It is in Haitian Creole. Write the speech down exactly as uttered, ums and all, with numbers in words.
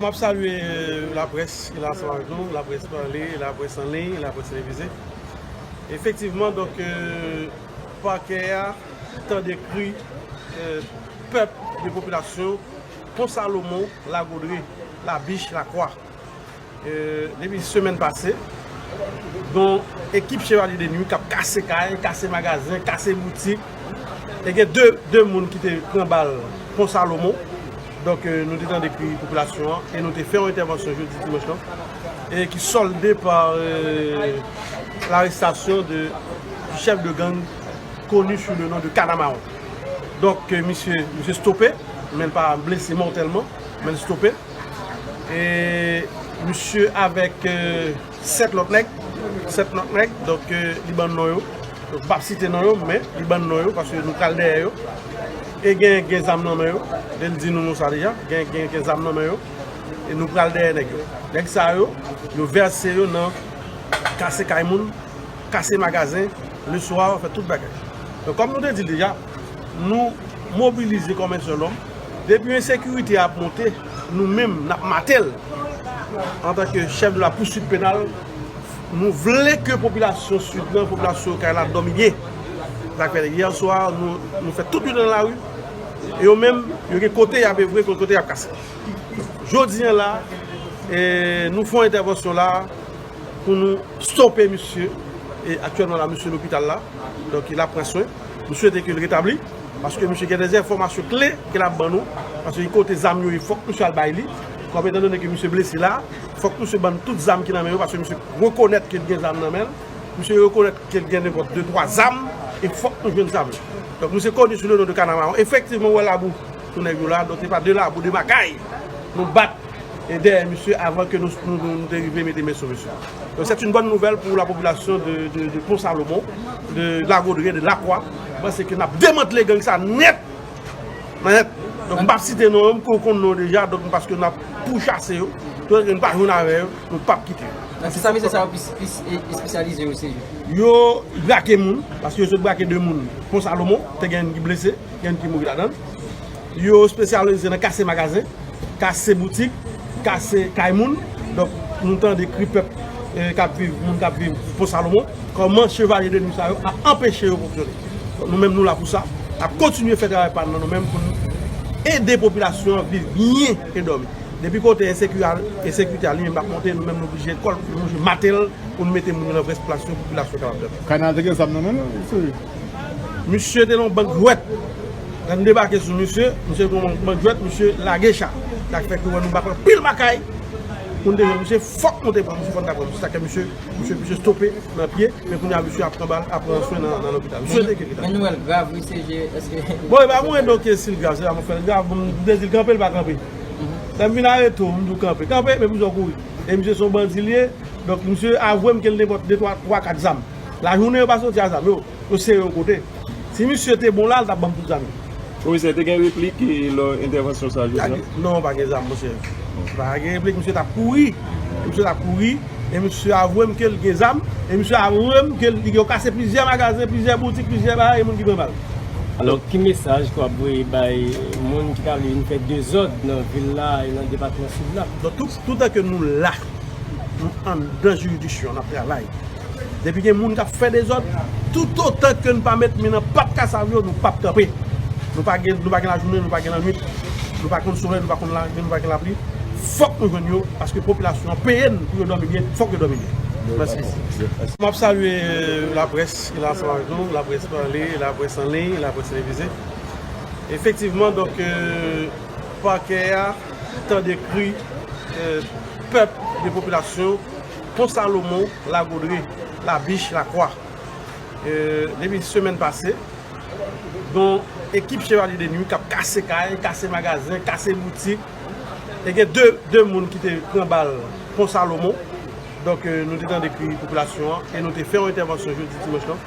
M ap salye, euh, laprès ki la ansanm avèk nou, laprès pale, laprès an liy, laprès televize. Efektivman, donk, euh, pakè a tande kri, euh, pèp de popilasyon Pon Salomon, Lagodre, Labich, Lakwa. Euh, depi semèn pase, gon ekip Chevalier de Nuit k ap kase kay, kase magazen, kase boutik. E gen de, de moun ki te pran bal Pon Salomon. Donk, euh, nou te tande kri popilasyon an e nou te fè yon entèvansyon jodi dimanch lan, e ki solde pa, euh, larestasyon de, du chef de gang connu sous le nom de Kanamawon. Donk, euh, misye, misye stope, men l pa blese mòtèlman, men l stope. E misye avèk, euh, sèt lòt nèg, sèt lòt nèg, donk, euh, li ban non yo. Donk, m p ap site non yo, men li ban non yo, paske nou pral dèyè yo. E gen, gen zam nan men yo, e l di nou, nou sa deja, gen, gen, gen zam nan men yo, e nou pral dèyè nèg yo. Nèg sa yo, yo vèse yo nan kase kay moun, kase magazen, le swa, fè tout bagay. Donk, kòm nou te di l deja, nou mobilize kòm en sèl òm. Depi ensekirite a ap monte, nou menm, n ap mate l. Antanke chèf de la poursuite pénale, nou vle ke popilasyon Sid lan, popilasyon Okay la dòmi byen. Sa k fè yè swa, nou, nou fè tout yo nan lari. E yo menm, yo gen kote y ap evre, kote y ap kase. Jodi a la, e, nou fè yon entèvansyon la, pou nou stope misye. E aktyèlman la, misye lopital la. Donk, l ap pran swen. Nou swete ke l retabli. Paske misye gen de enfòmasyon kle ke l ap ban nou. Paske kote zam yo ye, fòk misye al bay li. Kòm etandone ke misye blese la, fòk misye ban n tout zam ki nan men yo. Paske misye rekonèt ke l gen zam nan men l. Misye rekonèt ke l gen nenpòt de, twa zam. E fòk nou jwenn zam yo. Donk, misye koni sou le non de Kanamawon. Efektivman, w wè labou sou nèg yo la. Donk, se pa de labou, de makay. Nou bat e dèyè misye avan ke nou, nou, nou, nou te rive mete men sou misye. Donc, c'est une bonne nouvelle pour la population de, de, de Pont Salomon, de Lagodre, de Lakwa. Mwen panse ke n ap demantle gang sa nèt. Nèt. Donk, m p ap site non yo, m ko-, konn non yo deja, donk, paske n ap pouchase yo. Tout n pa jwenn avè yo, nou p ap kite yo. Nan ki sa mesye sa yo plis, plis e-, espesyalize yo, se yo? Yo brake moun, paske yo sot brake de moun Pont Salomon, te gen ki blese, gen ki mouri ladan l. Yo espesyalize nan kase magazen, kase boutik, kase kay moun. Donk, nou tande kri pèp, eh, k ap viv, moun k ap viv Pon Salomon, kòman Chevalier de Nuit sa yo ap anpeche yo fonksyone. Donk, nou menm, nou la pou sa, ap kontinye fè travay pa n nan nou menm pou n ede popilasyon an viv byen e dòmi. Depi kote ensekirite a li menm ap monte, nou menm nou oblije kòl, nou oblije mate l pou nou mete moun yo nan vrè plas yo, popilasyon kapab dòmi. Kanal te gen zam nan men l, se Misye te nan yon bank jwèt. Lè n debake sou misye, misye te nan yon bank jwèt, misye lage cha. Sa k fè ke wè nou bat anpil makay. Pou n te jwenn misye, fòk nou te pran misye, fòk n ta pran misye. Sa k fè misye, misye, misye stope nan pye, men kounye a misye ap pran bal, ap pran swen nan, nan lopital. Misye te gen. Men nou wè l grav, wi, se je, èske Bon, e pa mwen, donk, si l grav, se pa mwen k fè l grav. Bon, m te di l kanpe, l pa kanpe. Lè m vin arete w, m di w kanpe. Kanpe, men pou sa w kouri. E misye se yon bandi l ye. Donk, misye avwe m ke l nenpòt de, twa, twa, kat zam. Lajounen, yo pa soti a zam yo. Yo sere yon kote. Si misye te bon la, l t ap ban m tout zam yo. Komisè, te gen replik, e, lò entèvansyon sa a jodi a? Non, pa gen zam, monchè. Pa gen replik, misye t ap kouri. Misye t ap kouri. E misye avwe m ke l gen zam. E misye avwe m ke l, yo kase plizyè magazen, plizyè boutik, plizyè bagay, e moun ki pran bal. Alò, ki mesaj ke w ap voye bay moun ki ta vle vin fè dezòd nan vil la e nan depatman Sid la? Donk, tout, toutan ke nou la, nou anndan jiridiksyon, n ap travay. Depi gen moun k ap fè dezòd, toutotan ke n pa met men nan pat kasav yo, nou p ap kanpe. Nou pa gen, nou pa gen lajounen, nou pa gen lannwit, nou pa konn solèy, nou pa konn la, nou pa gen lapli. Fòk nou jwenn yo, paske popilasyon an peye n pou yo dòmi byen, fòk yo dòmi byen. Mèsi. M ap salye, euh, laprès ki la ansanm avèk nou, laprès pale, laprès an liy, laprès televize. Efektivman, donk, euh, pakè a tande kri, euh, pèp de popilasyon Pon Salomon, Lagodre, Labich, Lakwa. Euh, depi semèn pase, gon ekip Chevalier de Nuit k ap kase kay, kase magazen, kase boutik. E gen de, de moun ki te pran bal Pon Salomon. Donk, euh, nou te tande kri popilasyon an e nou te fè yon entèvansyon jodi dimanch lan.